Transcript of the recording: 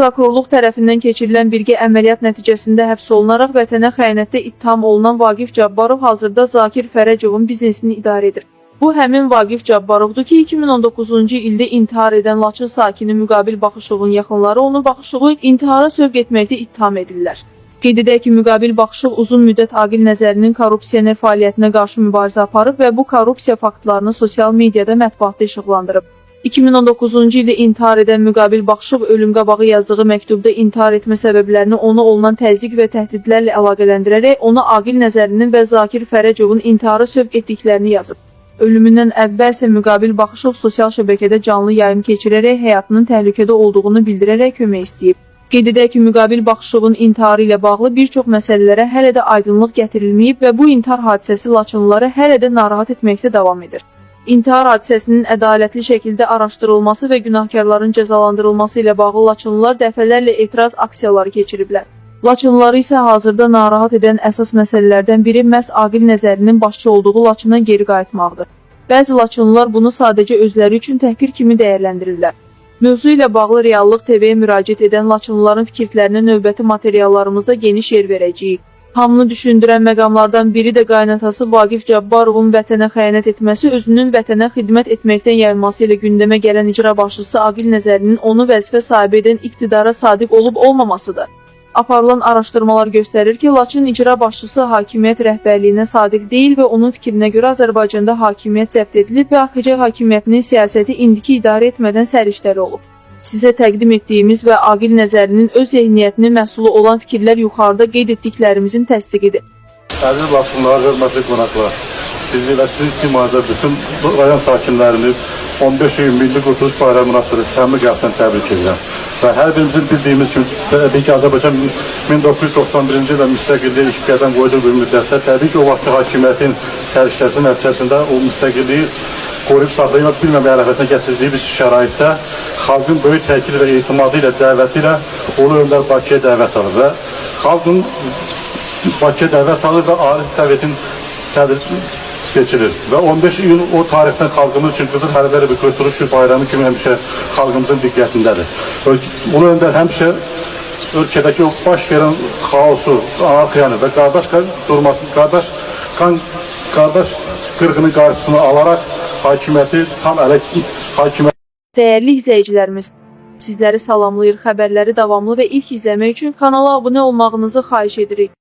Prokurorluq tərəfindən keçirilən birgə əməliyyat nəticəsində həbs olunaraq vətənə xəyanətdə ittiham olunan Vaqif Cabbarov hazırda Zakir Fərəcovun biznesini idarə edir. Bu həmin Vaqif Cabbarovdur ki, 2019-cu ildə intihar edən Laçın sakini Müqabil Baxışovun yaxınları onu Baxışovu intihara sövq etməkdə ittiham edirlər. Qeyd edək ki, Müqabil Baxışov uzun müddət Aqil Nəzərinin korrupsioner fəaliyyətinə qarşı mübarizə aparıb və bu korrupsiya faktlarını sosial mediada, mətbuatda işıqlandırıb. 2019-cu ildə intihar edən Müqabil Baxışov ölüm qabağı yazdığı məktubda intihar etmə səbəblərini ona olunan təzyiq və təhdidlərlə əlaqələndirərək ona Aqil Nəzərinin və Zakir Fərəcovun intihara sövq etdiklərini yazıb. Ölümündən əvvəl isə Müqabil Baxışov sosial şəbəkədə canlı yayım keçirərək həyatının təhlükədə olduğunu bildirərək kömək istəyib. Qeyd edək ki, Müqabil Baxışovun intiharı ilə bağlı bir çox məsələlərə hələ də aydınlıq gətirilməyib və bu intihar hadisəsi laçınlıları hələ də narahat etməkdə davam edir. İntihar hadisəsinin ədalətli şəkildə araşdırılması və günahkarların cəzalandırılması ilə bağlı laçınlılar dəfələrlə etiraz aksiyaları keçiriblər. Laçınlıları isə hazırda narahat edən əsas məsələlərdən biri məhz Aqil Nəzərinin başçı olduğu Laçına geri qayıtmaqdır. Bəzi laçınlılar bunu sadəcə özləri üçün təhqir kimi dəyərləndirirlər. Mövzu ilə bağlı Reallıq TV-yə müraciət edən laçınlıların fikirlərinə növbəti materiallarımızda geniş yer verəcəyik. Hamını düşündürən məqamlardan biri də qaynatası Vaqif Cabbarovun vətənə xəyanət etməsi, özünün vətənə xidmət etməkdən yayınması ilə gündəmə gələn icra başçısı Aqil Nəzərinin onu vəzifə sahibi edən iqtidara sadiq olub olmamasıdır. Aparılan araşdırmalar göstərir ki, Laçın icra başçısı hakimiyyət rəhbərliyinə sadiq deyil və onun fikrinə görə Azərbaycanda hakimiyyət zəbt edilib və AXC hakimiyyətinin siyasəti indiki idarə etmədən səriştəli olub. Sizə təqdim etdiyimiz və Aqil Nəzərinin öz zehniyyətinin məhsulu olan fikirlər yuxarıda qeyd etdiklərimizin təsdiqidir. Əziz Laçınlılar, hörmətli qonaqlar, sizi və sizin simanızda bütün rayon sakinlərini 15 iyun Milli Qurtuluş Bayramı münasibətilə səmimi qəlbdən təbrik edirəm. Və hər birimizin bildiyimiz kimi, təbii ki, Azərbaycan 1991-ci ildə müstəqilliyə ilk qədəm qoyduğu bir müddətdə, təbii ki, o vaxtki hakimiyyətin səriştəsi nəticəsində o müstəqilliyi qoruyub saxlaya bilməmək ərəfəsinə gətirdiyi bir şəraitdə xalqın böyük təkid və etimadı ilə, dəvəti ilə Ulu Öndər Bakıya dəvət alır və xalqın Bakıya dəvət alır və Ali Sovetin sədri seçilir. Və 15 iyun o tarixdən xalqımız üçün qızıl hərflərlə bir qurtuluş bir bayramı kimi həmişə xalqımızın diqqətindədir. Ulu Öndər həmişə ölkədəki o baş verən xaosu, anarxiyanı və qardaş durması, qardaş qan, qardaş qırğının qarşısını alaraq hakimiyyəti tam ələ hakimiyyət Dəyərli izləyicilərimiz, sizləri salamlayır. Xəbərləri davamlı və ilk izləmək üçün kanala abunə olmağınızı xahiş edirik.